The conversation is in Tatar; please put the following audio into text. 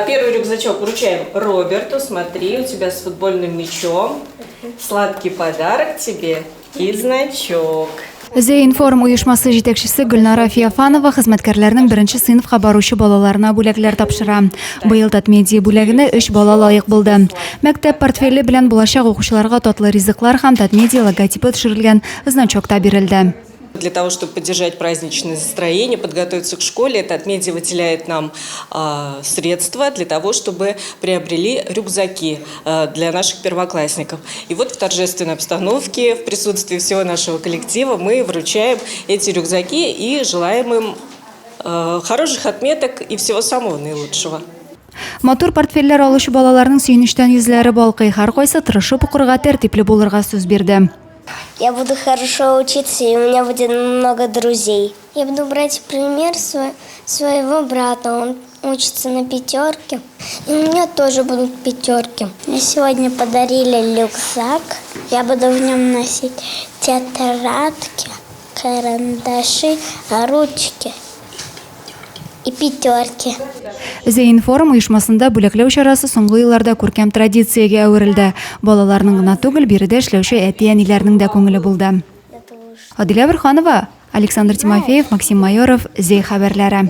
Первый рюкзачок вручаем Роберту. Смотри, у тебя с футбольным мячом. Сладкий подарок тебе и значок. Зәй-информ оешмасы җитәкчесе Гөлнара Феофанова хезмәткәрләрнең беренче сыйныфка баручы балаларына бүләкләр тапшыра. Быел Татмедиа бүләгенә өч бала лаек булды. Мәктәп портфеле белән булачак укучыларга татлы ризыклар һәм Татмедиа логотипы төшерелгән значок та бирелде. Для того, чтобы поддержать праздничное настроение, подготовиться к школе, Татмедиа выделяет нам средства для того, чтобы приобрели рюкзаки для наших первоклассников. И вот в торжественной обстановке, в присутствии всего нашего коллектива мы вручаем эти рюкзаки и желаем им хороших отметок и всего самого наилучшего. Матур портфельләр алучы балаларның сөенечтән йөзләре балкый, һәркайсы тырышып укырга, тәртипле булырга сүз бирде. Я буду хорошо учиться, и у меня будет много друзей. Я буду брать пример своего брата. Он учится на пятерке. И у меня тоже будут пятерки. Мне сегодня подарили рюкзак. Я буду в нем носить тетрадки, карандаши, ручки и пятерки. Зәй-информ оешмасында бүләкләү чарасы соңгы елларда күркәм традициягә әверелде. Балаларның гына түгел, биредә эшләүче әти-әниләрнең дә күңеле булды. Адилә Борһанова, Александр Тимофеев, Максим Майоров, Зәй хәбәрләре.